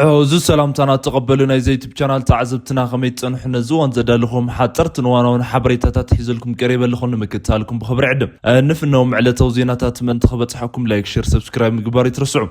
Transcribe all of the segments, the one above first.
ዕዙዝ ሰላምታና ተቐበሉ ናይዚ ዩቱብ ቻናል ተዓዘብትና፣ ከመይ ትጸንሑ? ነዚ እዋን ዘዳለኹም ሓጸርትን እዋናውን ሓበሬታታት ሒዘልኩም ቀሪበ ኣለኹ፣ ንምክትታልኩም ብኽብሪ ዕድም። ንፍነዎም ዕለታዊ ዜናታት ምእንቲ ክበጽሐኩም ላይክ፣ ሼር፣ ሰብስክራይብ ምግባር ይትረስዑ።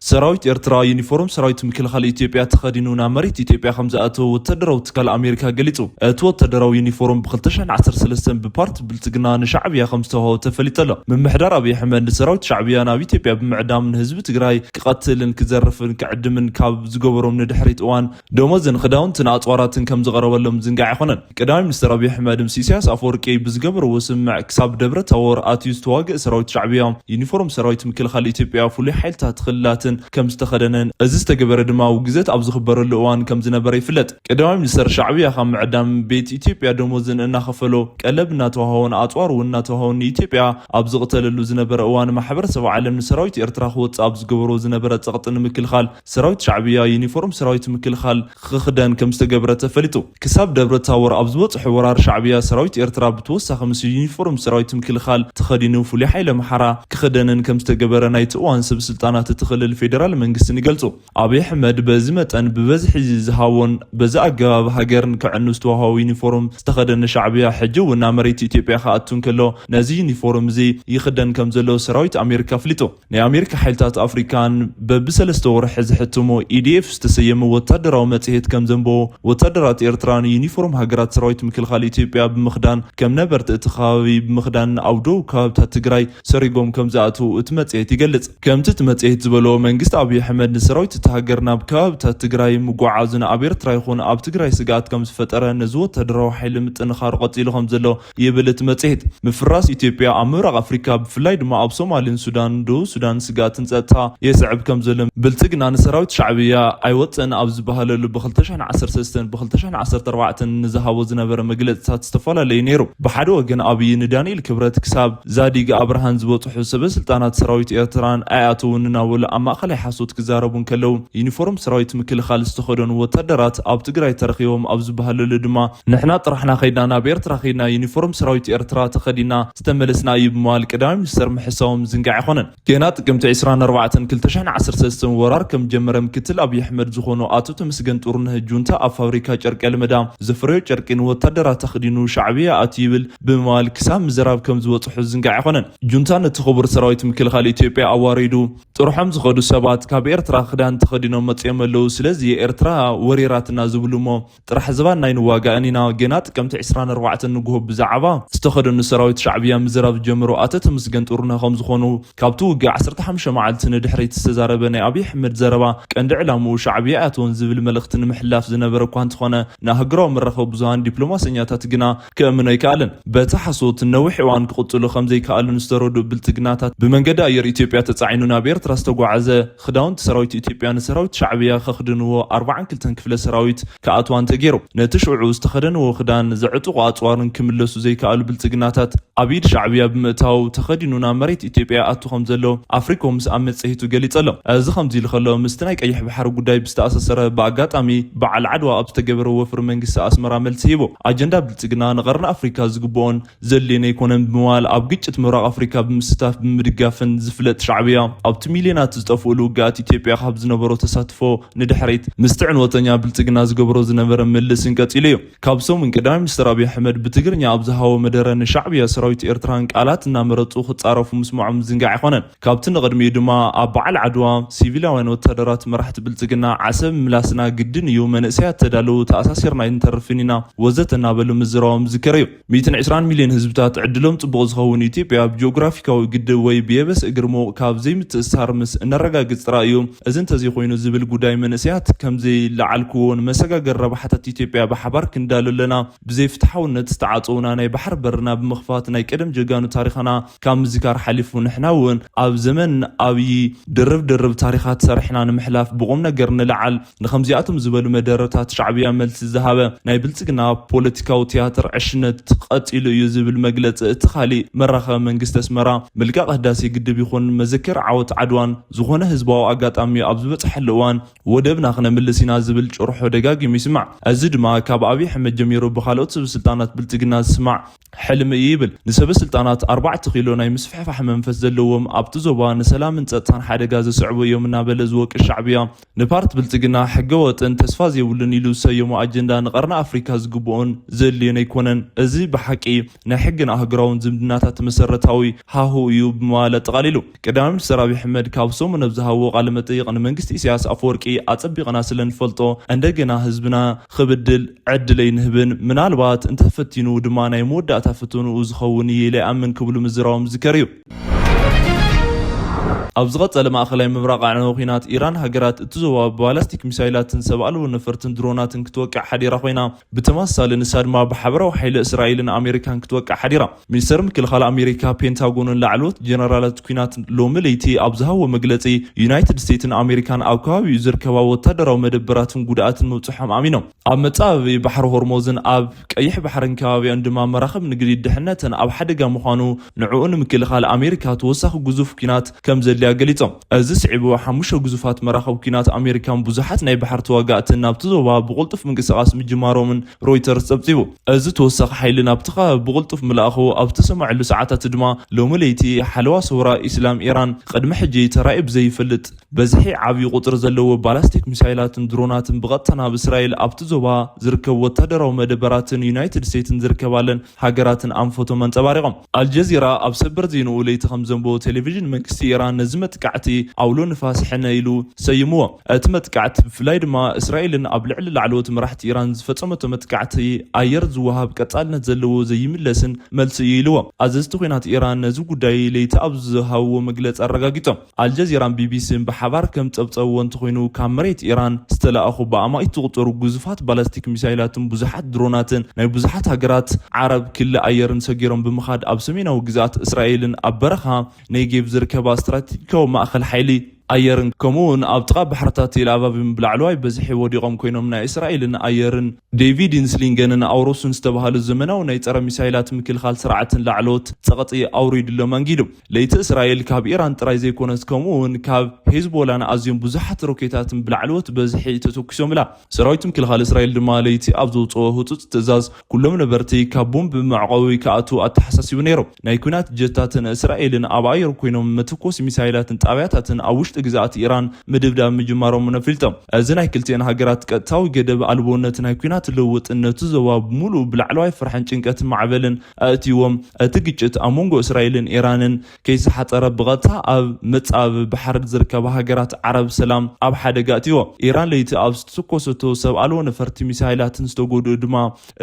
ሰራዊት ኤርትራ ዩኒፎርም ሰራዊት ምክልኻል ኢትዮጵያ ተኸዲኑ ናብ መሬት ኢትዮጵያ ከም ዝኣተወ ወታደራዊ ትካል ኣሜሪካ ገሊጹ። እቲ ወታደራዊ ዩኒፎርም ብ ክልተ ሽሕን ዓሰርተ ሰለስተን ብፓርቲ ብልጽግና ንሻዕብያ ከም ዝተዋህቦ ተፈሊጡ ኣሎ። ምምሕዳር ኣብይ ኣሕመድ ንሰራዊት ሻዕብያ ናብ ኢትዮጵያ ብምዕዳም ንህዝቢ ትግራይ ክቐትልን ክዘርፍን ክዕድምን ካብ ዝገበሮም ንድሕሪት እዋን ደሞዝን ክዳውንትን ኣጽዋራትን ከም ዝቐረበሎም ዝንጋዕ ኣይኮነን። ቀዳማይ ሚኒስትር ኣብይ ኣሕመድ ምስ ኢሳያስ ኣፈወርቂ ብዝገበርዎ ስምምዕ ክሳብ ደብረ ታቦር ኣትዩ ዝተዋግእ ሰራዊት ሻዕብያ ዩኒፎርም ሰራዊት ምክልኻል ኢትዮጵያ ፍሉይ ሓይልታት ክልላትን ከም ዝተኸደነን እዚ ዝተገበረ ድማ ውግዘት ኣብ ዝኽበረሉ እዋን ከም ዝነበረ ይፍለጥ። ቀዳማይ ሚኒስተር ሻዕብያ ካብ ምዕዳም ቤት ኢትዮጵያ ደሞዝን እናኸፈሎ ቀለብ እናተዋሃቦን ኣጽዋር እውን እናተዋሃቦን ንኢትዮጵያ ኣብ ዝቕተለሉ ዝነበረ እዋን ማሕበረሰብ ዓለም ንሰራዊት ኤርትራ ክወጽእ ኣብ ዝገበሮ ዝነበረ ጸቕጢ ንምክልኻል ሰራዊት ሻዕብያ ዩኒፎርም ሰራዊት ምክልኻል ክኽደን ከም ዝተገብረ ተፈሊጡ። ክሳብ ደብረ ታቦር ኣብ ዝበጽሖ ወራር ሻዕብያ ሰራዊት ኤርትራ ብተወሳኺ ምስ ዩኒፎርም ሰራዊት ምክልኻል ተኸዲኑ ፍሉይ ሓይሊ ኣምሓራ ክኽደንን ከም ዝተገበረ ናይቲ እዋን ሰብ ስልጣናት እቲ ክልል ፌደራል መንግስትን ይገልጹ። ኣብይ ኣሕመድ በዚ መጠን ብበዝሒ ዝሃቦን በዚ ኣገባብ ሃገርን ከዕኑ ዝተዋህቦ ዩኒፎርም ዝተኸደነ ሻዕብያ ሕጂ እውን ናብ መሬት ኢትዮጵያ ክኣቱ እንከሎ ነዚ ዩኒፎርም እዚ ይኽደን ከም ዘሎ ሰራዊት ኣሜሪካ ኣፍሊጡ። ናይ ኣሜሪካ ሓይልታት ኣፍሪካን በብሰለስተ ወርሒ ዝሕትሞ ኢዲኤፍ ዝተሰየመ ወታደራዊ መጽሔት ከም ዘንበቦ ወታደራት ኤርትራ ንዩኒፎርም ሃገራት ሰራዊት ምክልኻል ኢትዮጵያ ብምኽዳን ከም ነበርቲ እቲ ከባቢ ብምኽዳን ኣብ ደቡብ ከባብታት ትግራይ ሰሪጎም ከም ዝኣትዉ እቲ መጽሔት ይገልጽ። ከምቲ እቲ መጽሔት ዝበሎ መንግስቲ ኣብይ ኣሕመድ ንሰራዊት እቲ ሃገር ናብ ከባብታት ትግራይ ምጓዓዙን ኣብ ኤርትራ ይኹን ኣብ ትግራይ ስግኣት ከም ዝፈጠረ ነዚ ወታደራዊ ሓይሊ ምጥንኻሩ ቀጺሉ ከም ዘሎ ይብል እቲ መጽሔት። ምፍራስ ኢትዮጵያ ኣብ ምብራቕ ኣፍሪካ ብፍላይ ድማ ኣብ ሶማልን ሱዳን፣ ደቡብ ሱዳን ስግኣትን ጸጥታ የስዕብ ከም ዘሎ ብልጽግና ንሰራዊት ሻዕብያ ኣይወጽእን ኣብ ዝበሃለሉ ብ ክልተ ሽሕን ዓሰርተ ሰለስተን ብ ክልተ ሽሕን ዓሰርተ ኣርባዕተን ንዝሃቦ ዝነበረ መግለጽታት ዝተፈላለዩ ነይሩ። ብሓደ ወገን ኣብይ ንዳንኤል ክብረት ክሳብ ዛዲግ ኣብርሃን ዝበጽሑ ሰበ ስልጣናት ሰራዊት ኤርትራን ኣይኣተውን እናበሉ ኣብ ማእኸላይ ሓሶት ክዛረቡ እንከለዉ ዩኒፎርም ሰራዊት ምክልኻል ዝተኸደኑ ወታደራት ኣብ ትግራይ ተረኺቦም ኣብ ዝበሃለሉ ድማ ንሕና ጥራሕና ከይድና ናብ ኤርትራ ከይድና ዩኒፎርም ሰራዊት ኤርትራ ተኸዲና ዝተመለስና እዩ ብምባል ቀዳማይ ሚኒስተር ምሕሳዎም ዝንጋዕ ኣይኮነን። ጌና ጥቅምቲ ዕስራን ኣርባዕተን ክልተ ሽሕን ዓሰርተ ሰለስተን ወራር ከም ጀመረ ምክትል ኣብይ ኣሕመድ ዝኾኑ ኣቶ ተመስገን ጥሩነህ ጁንታ ኣብ ፋብሪካ ጨርቂ ኣልመዳ ዘፍረዮ ጨርቂ ንወታደራት ኣኽዲኑ ሻዕብያ ኣትዩ ይብል ብምባል ክሳብ ምዝራብ ከም ዝበጽሑ ዝንጋዕ ኣይኮነን። ጁንታ ነቲ ክቡር ሰራዊት ምክልኻል ኢትዮጵያ ኣዋሪዱ ጥርሖም ዝኸዱ ሰባት ካብ ኤርትራ ክዳን ተኸዲኖም መጺኦም ኣለዉ፣ ስለዚ ኤርትራ ወሪራትና ዝብሉ እሞ ጥራሕ ዝባን ናይ ንዋጋእን ኢና። ጌና ጥቅምቲ ዕስራን ኣርባዕተን ንግሆ ብዛዕባ ዝተኸደኑ ሰራዊት ሻዕብያ ምዝራብ ዝጀመሩ ኣቶ ተመስገን ጥሩነህ ከም ዝኾኑ ካብቲ ውግእ ዓሰርተ ሓሙሽተ መዓልቲ ንድሕሪት ዝተዛረበ ናይ ኣብይ ኣሕመድ ዘረባ ቀንዲ ዕላምኡ ሻዕብያ ኣይኣተወን ዝብል መልእኽቲ ንምሕላፍ ዝነበረ እኳ እንተኾነ ንኣህጉራዊ መራኸቢ ብዙሃን ዲፕሎማሰኛታት ግና ክእምኖ ኣይከኣለን። በቲ ሓሶት ነዊሕ እዋን ክቕጽሉ ከም ዘይከኣሉ ዝተረድኡ ብልጽግናታት ብመንገዲ ኣየር ኢትዮጵያ ተጻዒኑ ናብ ኤርትራ ዝተጓዓዘ ክዳውንቲ ሰራዊት ኢትዮጵያ ንሰራዊት ሻዕብያ ከኽድንዎ ኣርባዓን ክልተን ክፍለ ሰራዊት ክኣትዋ እንተገይሩ ነቲ ሽዑ ዝተኸደንዎ ክዳን ዘዕጥቑ ኣጽዋርን ክምለሱ ዘይከኣሉ ብልጽግናታት ኣብ ኢድ ሻዕብያ ብምእታው ተኸዲኑ ናብ መሬት ኢትዮጵያ ኣቱ ከም ዘሎ ኣፍሪኮምስ ኣብ መጽሔቱ ገሊጸ ኣሎ። እዚ ከምዚ ኢሉ ከሎ ምስቲ ናይ ቀይሕ ባሕሪ ጉዳይ ብዝተኣሳሰረ ብኣጋጣሚ በዓል ዓድዋ ኣብ ዝተገበረ ወፍሪ መንግስቲ ኣስመራ መልሲ ሂቡ። ኣጀንዳ ብልጽግና ንቐርኒ ኣፍሪካ ዝግብኦን ዘድልየን ኣይኮነን ብምባል ኣብ ግጭት ምብራቕ ኣፍሪካ ብምስታፍ ብምድጋፍን ዝፍለጥ ሻዕብያ ኣብቲ ሚልዮናት ዝጠፍኡሉ ውግኣት ኢትዮጵያ ካብ ዝነበሮ ተሳትፎ ንድሕሪት ምስቲ ዕንወተኛ ብልጽግና ዝገብሮ ዝነበረ ምልስን ቀጺሉ እዩ። ካብ ሰሙን ቀዳማይ ሚኒስትር ኣብይ ኣሕመድ ብትግርኛ ኣብ ዝሃቦ መደረ ንሻዕብያ ሰራዊት ኤርትራን ቃላት እናመረጹ ክጻረፉ ምስምዖም ዝንጋዕ ኣይኮነን። ካብቲ ንቕድሚኡ ድማ ኣብ በዓል ዓድዋ ሲቪላውያን ወታደራት መራሕቲ ብልጽግና ዓሰብ ምላስና ግድን እዩ፣ መንእሰያት ተዳለዉ፣ ተኣሳሲርና ኣይንተርፍን ኢና ወዘተ እናበሉ ምዝራቦም ዝከር እዩ። ሚእትን ዕስራን ሚልዮን ህዝብታት ዕድሎም ጽቡቕ ዝኸውን ኢትዮጵያ ብጂኦግራፊካዊ ግድብ ወይ ብየበስ እግሪ ሙቕ ካብ ዘይምትእስሳር ምስ እነረጋግጽ ጥራይ እዩ። እዚ እንተዘይኮይኑ ዝብል ጉዳይ መንእሰያት ከም ዘይለዓልክዎ ንመሰጋገሪ ረብሓታት ኢትዮጵያ ብሓባር ክንዳሉ ኣለና። ብዘይፍትሓውነት ዝተዓጸውና ናይ ባሕሪ በርና ብምኽፋት ናይ ቀደም ጀጋኑ ታሪኽና ካብ ምዝካር ሓሊፉ ንሕና እውን ኣብ ዘመን ኣብይ ድርብ ድርብ ታሪኻት ሰሪሕና ንምሕላፍ ብቑም ነገር ንለዓል። ንኸምዚኣቶም ዝበሉ መደረታት ሻዕብያ መልሲ ዝሃበ ናይ ብልጽግና ፖለቲካዊ ትያትር ዕሽነት ቀጺሉ እዩ ዝብል መግለጺ እቲ ካሊእ መራኸቢ መንግስቲ ኣስመራ ምልቃቕ ህዳሴ ግድብ ይኹን መዘከር ዓወት ዓድዋን ዝኾነ ህዝባዊ ኣጋጣሚ ኣብ ዝበፅሐሉ እዋን ወደብና ክነምልስ ኢና ዝብል ጭርሖ ደጋጊሙ ይስማዕ። እዚ ድማ ካብ ኣብይ ኣሕመድ ጀሚሩ ብካልኦት ሰበስልጣናት ብልፅግና ዝስማዕ ሕልሚ እዩ ይብል። ንሰበስልጣናት ኣርባዕተ ኪሎ ናይ ምስፍሕፋሕ መንፈስ ዘለዎም፣ ኣብቲ ዞባ ንሰላምን ፀጥታን ሓደጋ ዘስዕቡ እዮም እናበለ ዝወቅስ ሻዕብያ፣ ንፓርቲ ብልፅግና ሕገ ወጥን ተስፋ ዘይብሉን ኢሉ ዝሰየሞ ኣጀንዳ ንቀርኒ ኣፍሪካ ዝግብኦን ዘድልዮን ኣይኮነን። እዚ ብሓቂ ናይ ሕግን ኣህጉራውን ዝምድናታት መሰረታዊ ሃሁ እዩ ብምባል ኣጠቓሊሉ። ቀዳማይ ሚኒስትር ኣብይ ኣሕመድ ካብ ሰሙን ኣብ ዝሃብዎ ቃለ መጠይቕ፣ ንመንግስቲ ኢሳያስ ኣፈወርቂ ኣጸቢቕና ስለ ንፈልጦ፣ እንደገና ህዝብና ክብድል ዕድል ኣይንህብን፣ ምናልባት እንተፈቲኑ ድማ ናይ መወዳእታ ፈተንኡ ዝኸውን እዩ ኢለ ይኣምን ክብሉ ምዝራቦም ዝዝከር እዩ። ኣብ ዝቐጸለ ማእኸላይ ምብራቕ ኣዕናዊ ኲናት፣ ኢራን ሃገራት እቲ ዞባ ብባላስቲክ ሚሳይላትን ሰብ ኣልቦ ነፈርትን ድሮናትን ክትወቅዕ ሓዲራ ኮይና፣ ብተመሳሳሊ ንሳ ድማ ብሓበራዊ ሓይሊ እስራኤልን ኣሜሪካን ክትወቅዕ ሓዲራ። ሚኒስተር ምክልኻል ኣሜሪካ ፔንታጎንን ላዕለዎት ጀነራላት ኲናት ሎሚ ለይቲ ኣብ ዝሃብዎ መግለጺ፣ ዩናይትድ ስቴትስን ኣሜሪካን ኣብ ከባቢኡ ዝርከባ ወታደራዊ መደበራትን ጉድኣትን ምብጽሖም ኣሚኖም። ኣብ መጻበቢ ባሕሪ ሆርሞዝን ኣብ ቀይሕ ባሕርን ከባቢኦን ድማ መራኽብ ንግዲ ድሕነተን ኣብ ሓደጋ ምዃኑ፣ ንዕኡ ንምክልኻል ኣሜሪካ ተወሳኺ ግዙፍ ኲናት ከም ዘድልያ ገሊጾም። እዚ ስዒቡ፣ ሓሙሽተ ግዙፋት መራኽብ ኲናት ኣሜሪካን ብዙሓት ናይ ባሕሪ ተዋጋእትን ናብቲ ዞባ ብቕልጡፍ ምንቅስቓስ ምጅማሮምን ሮይተርስ ጸብጺቡ። እዚ ተወሳኺ ሓይሊ ናብቲ ከባቢ ብቕልጡፍ ምልኣኹ ኣብ ዝተሰምዐሉ ሰዓታት ድማ፣ ሎሚ ለይቲ ሓለዋ ሰውራ ኢስላም ኢራን ቅድሚ ሕጂ ተራእዩ ብዘይፈልጥ በዝሒ ዓብዪ ቁጽሪ ዘለዎ ባላስቲክ ሚሳይላትን ድሮናትን ብቐጥታ ናብ እስራኤል ኣብቲ ዞባ ዝርከቡ ወታደራዊ መደበራትን ዩናይትድ ስቴትስን ዝርከባለን ሃገራትን ኣንፈቶም ኣንጸባሪቖም። ኣልጀዚራ ኣብ ሰበር ዜንኡ ለይቲ ከም ዘንበቦ፣ ቴሌቪዥን መንግስቲ ኢራን ነዚ መጥቃዕቲ ኣውሎ ንፋስ ሕነ ኢሉ ሰይምዎ። እቲ መጥቃዕቲ ብፍላይ ድማ እስራኤልን ኣብ ልዕሊ ላዕለዎት መራሕቲ ኢራን ዝፈጸመቶ መጥቃዕቲ ኣየር ዝወሃብ ቀጻልነት ዘለዎ ዘይምለስን መልሲ እዩ ኢልዎ። ኣዘዝቲ ኲናት ኢራን ነዚ ጉዳይ ለይቲ ኣብ ዝሃብዎ መግለጺ ኣረጋጊጾም። ኣልጀዚራን ቢቢሲን ብሓባር ከም ጸብጸብዎ እንተኾይኑ፣ ካብ መሬት ኢራን ዝተላእኹ ብኣማኢት ዝቑጸሩ ግዙፋት ባላስቲክ ሚሳይላትን ብዙሓት ድሮናትን ናይ ብዙሓት ሃገራት ዓረብ ክሊ ኣየርን ሰጊሮም ብምኻድ፣ ኣብ ሰሜናዊ ግዝኣት እስራኤልን ኣብ በረኻ ኔጌቭ ዝርከባ ስትራቴጂካዊ ማእከል ሓይሊ ኣየርን ከምኡ እውን ኣብ ጥቓ ባሕርታት ቴል ኣቫቭን ብላዕለዋይ በዝሒ ወዲቖም ኮይኖም፣ ናይ እስራኤልን ኣየርን ዴቪድ ኢንስሊንገንን ኣውሮስን ዝተባህሉ ዘመናዊ ናይ ጸረ ሚሳይላት ምክልኻል ስርዓትን ላዕለዎት ጸቕጢ ኣውሪድሎም ኣንጊዱ። ለይቲ እስራኤል ካብ ኢራን ጥራይ ዘይኮነስ፣ ከምኡ እውን ካብ ሄዝቦላን ኣዝዮም ብዙሓት ሮኬታትን ብላዕለዎት በዝሒ ተተኩሶም ኢላ። ሰራዊት ምክልኻል እስራኤል ድማ ለይቲ ኣብ ዘውፅኦ ህፁፅ ትእዛዝ፣ ኩሎም ነበርቲ ካብ ቦምብ መዕቆቢ ክኣትዉ ኣተሓሳሲቡ ነይሩ። ናይ ኲናት ጀታትን እስራኤልን ኣብ ኣየር ኮይኖም መተኮሲ ሚሳይላትን ጣብያታትን ኣብ ውሽጢ ግዝኣት ኢራን ምድብዳብ ምጅማሮም እውን ኣፍሊጦም። እዚ ናይ ክልቲኤን ሃገራት ቀጥታዊ ገደብ ኣልቦነት ናይ ኲናት ልውውጥን ነቲ ዞባ ብምሉኡ ብላዕለዋይ ፍርሕን ጭንቀትን ማዕበልን ኣእትይዎም። እቲ ግጭት ኣብ መንጎ እስራኤልን ኢራንን ከይተሓጸረ ብቐጥታ ኣብ መጻብ ባሕሪ ዝርከባ ሃገራት ዓረብ ሰላም ኣብ ሓደጋ ኣእትይዎ። ኢራን ለይቲ ኣብ ዝተኮሰቶ ሰብ ኣልቦ ነፈርቲ ሚሳይላትን ዝተጎድኡ ድማ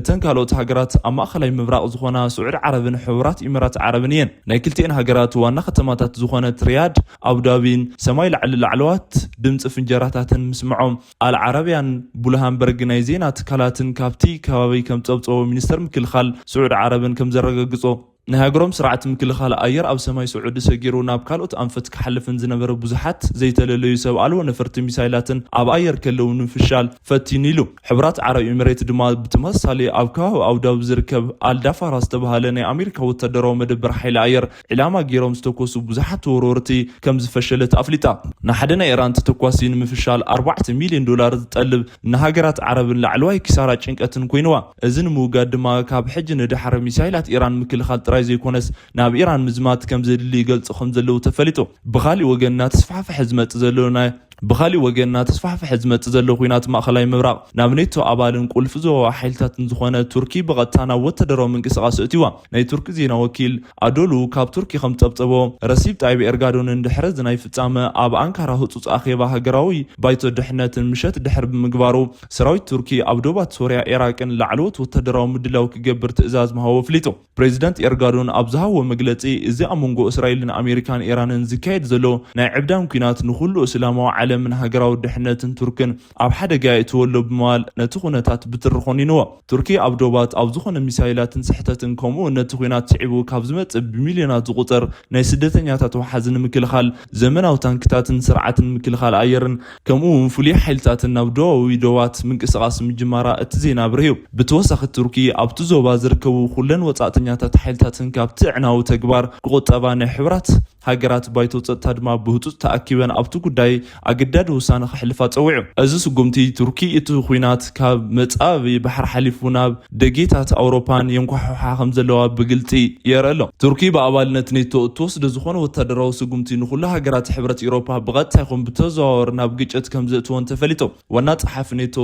እተን ካልኦት ሃገራት ኣብ ማእከላይ ምብራቕ ዝኾና ስዑድ ዓረብን ሕቡራት ኢሚራት ዓረብን እየን። ናይ ክልቲኤን ሃገራት ዋና ከተማታት ዝኾነት ሪያድ፣ ኣቡዳቢን ሰማይ ላዕሊ ላዕለዋት ድምፂ ፍንጀራታትን ምስምዖም ኣል ዓረብያን ቡልሃንበርግ ናይ ዜና ትካላትን ካብቲ ከባቢ ከም ጸብጸቦ ሚኒስተር ምክልኻል ስዑድ ዓረብን ከም ዘረጋግጾ፣ ናይ ሃገሮም ስርዓት ምክልኻል ኣየር ኣብ ሰማይ ስዑዲ ሰጊሩ ናብ ካልኦት ኣንፈት ክሓልፍን ዝነበረ ብዙሓት ዘይተለለዩ ሰብ ኣልቦ ነፈርቲ ሚሳይላትን ኣብ ኣየር ከለዉ ንምፍሻል ፈቲኑ ኢሉ። ሕቡራት ዓረብ ኤምሬት ድማ ብተመሳሳሊ ኣብ ከባቢ ኣቡዳቢ ዝርከብ ኣልዳፋራ ዝተባህለ ናይ ኣሜሪካ ወታደራዊ መደበር ሓይሊ ኣየር ዒላማ ገይሮም ዝተኮሱ ብዙሓት ተወርወርቲ ከም ዝፈሸለት ኣፍሊጣ። ንሓደ ናይ ኢራን ተተኳሲ ንምፍሻል ኣርባዕተ ሚልዮን ዶላር ዝጠልብ ንሃገራት ዓረብን ላዕለዋይ ኪሳራ ጭንቀትን ኮይንዋ። እዚ ንምውጋድ ድማ ካብ ሕጂ ንድሓር ሚሳይላት ኢራን ምክልኻል ጥራይ ዘይኮነስ ናብ ኢራን ምዝማት ከም ዘድሊ ይገልጹ ከም ዘለዉ ተፈሊጡ። ብኻሊእ ወገን እናተስፋሕፈሐ ዝመጽእ ዘሎ ናይ ብኻሊእ ወገን እናተስፋሕፈሐ ዝመጽእ ዘሎ ኲናት ማእኸላይ ምብራቕ ናብ ኔቶ ኣባልን ቁልፊ ዞባዊ ሓይልታትን ዝኾነ ቱርኪ ብቐጥታ ናብ ወታደራዊ ምንቅስቓስ እትዋ። ናይ ቱርኪ ዜና ወኪል ኣዶሉ ካብ ቱርኪ ከም ጸብጸቦ፣ ረሲብ ጣይብ ኤርጋዶንን ድሕሪ እዚ ናይ ፍጻመ ኣብ ኣንካራ ህጹጽ ኣኼባ ሃገራዊ ባይቶ ድሕነትን ምሸት ድሕሪ ብምግባሩ፣ ሰራዊት ቱርኪ ኣብ ዶባት ሶርያ፣ ኢራቅን ላዕለዎት ወታደራዊ ምድላው ክገብር ትእዛዝ ምሃቡ ኣፍሊጡ። ፕሬዚደንት ኤርጋዶን ኣብ ዝሃብዎ መግለጺ፣ እዚ ኣብ መንጎ እስራኤልን ኣሜሪካን ኢራንን ዝካየድ ዘሎ ናይ ዕብዳን ኲናት ንኹሉ እስላማዊ ዓለም ዓለምን ሃገራዊ ድሕነትን ቱርክን ኣብ ሓደጋ የእትወሎ ብምባል ነቲ ኩነታት ብትሪ ኮኒንዎ። ቱርኪ ኣብ ዶባት ኣብ ዝኾነ ሚሳይላትን ስሕተትን ከምኡ እውን ነቲ ኲናት ስዒቡ ካብ ዝመጽእ ብሚልዮናት ዝቑጸር ናይ ስደተኛታት ወሓዚ ንምክልኻል ዘመናዊ ታንክታትን ስርዓትን ምክልኻል ኣየርን ከምኡ እውን ፍሉይ ሓይልታትን ናብ ደቡባዊ ዶባት ምንቅስቓስ ምጅማራ እቲ ዜና ኣብሪሁ። ብተወሳኺ ቱርኪ ኣብቲ ዞባ ዝርከቡ ኩለን ወጻእተኛታት ሓይልታትን ካብቲ ኣዕናዊ ተግባር ክቑጠባ ናይ ሕቡራት ሃገራት ባይቶ ጸጥታ ድማ ብህጹጽ ተኣኪበን ኣብቲ ጉዳይ ኣገዳዲ ውሳነ ከሕልፋ ጸዊዑ። እዚ ስጉምቲ ቱርኪ እቲ ኲናት ካብ መጻብቢ ባሕሪ ሓሊፉ ናብ ደጌታት ኣውሮፓን የንኳሕሓ ከም ዘለዋ ብግልጺ የርኢ ኣሎ። ቱርኪ ብኣባልነት ኔቶ እትወስዶ ዝኾነ ወታደራዊ ስጉምቲ ንኹሉ ሃገራት ሕብረት ኤውሮፓ ብቐጥታ ይኹን ብተዘዋወር ናብ ግጭት ከም ዘእትወን ተፈሊጡ። ዋና ጸሓፊ ኔቶ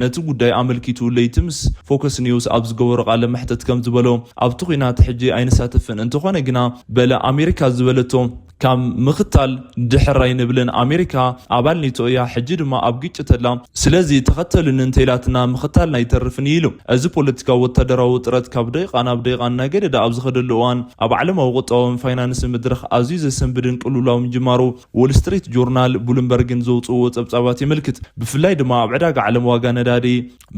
ነቲ ጉዳይ ኣመልኪቱ ለይቲ ምስ ፎከስ ኒውስ ኣብ ዝገበሮ ቃለ መሕተት ከም ዝበሎ ኣብቲ ኲናት ሕጂ ኣይንሳተፍን፣ እንተኾነ ግና በለ ኣሜሪካ ዝበለቶ ካብ ምኽታል ድሕር ኣይንብልን። ኣሜሪካ ኣባል ኔቶ እያ፣ ሕጂ ድማ ኣብ ግጭት ኣላ። ስለዚ ተኸተሉኒ እንተኢላትና ምኽታልና ኣይተርፍን እዩ ኢሉ። እዚ ፖለቲካዊ ወታደራዊ ውጥረት ካብ ደቂቓ ናብ ደቂቓ እናገደደ ኣብ ዝኸደሉ እዋን ኣብ ዓለማዊ ቁጠባውን ፋይናንስን መድረኽ ኣዝዩ ዘሰንብድን ቅልውላው ምጅማሩ ዎል ስትሪት ጆርናል ብሉምበርግን ዘውፅእዎ ጸብጻባት የመልክት። ብፍላይ ድማ ኣብ ዕዳጋ ዓለም ዋጋ ነዳዲ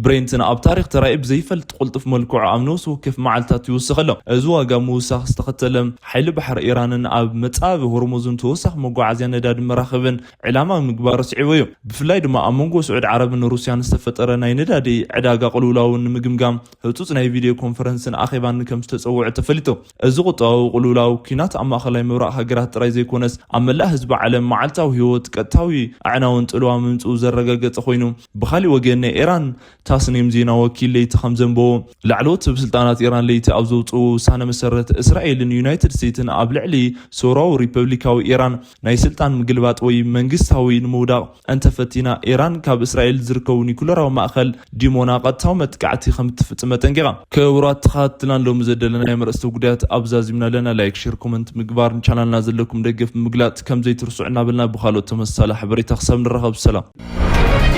ብሬንትን ኣብ ታሪኽ ተራእዩ ብዘይፈልጥ ቁልጡፍ መልክዑ ኣብ ነፍሲ ወከፍ መዓልታት ይውስኽ ኣሎ። እዚ ዋጋ ምውሳኽ ዝተኸተለ ሓይሊ ባሕሪ ኢራንን ኣብ መጻብቢ ሆርሙዝን ተወሳኺ መጓዓዝያ ነዳዲ መራኽብን ዕላማ ምግባሩ ስዒቡ እዩ። ብፍላይ ድማ ኣብ መንጎ ስዑድ ዓረብን ሩስያን ዝተፈጠረ ናይ ነዳዲ ዕዳጋ ቅልውላውን ንምግምጋም ህጹጽ ናይ ቪድዮ ኮንፈረንስን ኣኼባን ከም ዝተጸውዐ ተፈሊጡ። እዚ ቁጠባዊ ቅልውላው ኲናት ኣብ ማእኸላይ ምብራቕ ሃገራት ጥራይ ዘይኮነስ ኣብ መላእ ህዝቢ ዓለም መዓልታዊ ህይወት ቀጥታዊ ኣዕናውን ጽልዋ ምምጽኡ ዘረጋገጸ ኮይኑ፣ ብኻሊእ ወገን ናይ ኢራን ታስኒም ዜና ወኪል ለይቲ ከም ዘንበቦ፣ ላዕለዎት ሰበስልጣናት ኢራን ለይቲ ኣብ ዘውፅኡ ውሳነ መሰረት እስራኤልን ዩናይትድ ስቴትስን ኣብ ልዕሊ ሰውራዊ ሪፐብሊካዊ ኢራን ናይ ስልጣን ምግልባጥ ወይ መንግስታዊ ንምውዳቕ እንተፈቲና ኢራን ካብ እስራኤል ዝርከቡ ኒኩለራዊ ማእኸል ዲሞና ቀጥታዊ መጥቃዕቲ ከም እትፍፅም ኣጠንቂቓ። ክቡራት ተኸታተልትና ሎሚ ዘደለና ናይ መርእስተ ጉዳያት ኣብዛዚምና ኣለና። ላይክ፣ ሼር፣ ኮመንት ምግባር ንቻናልና ዘለኩም ደገፍ ብምግላፅ ከም ዘይትርስዑ እናበልና ብካልኦት ተመሳሳሊ ሓበሬታ ክሳብ ንራኸብ ሰላም።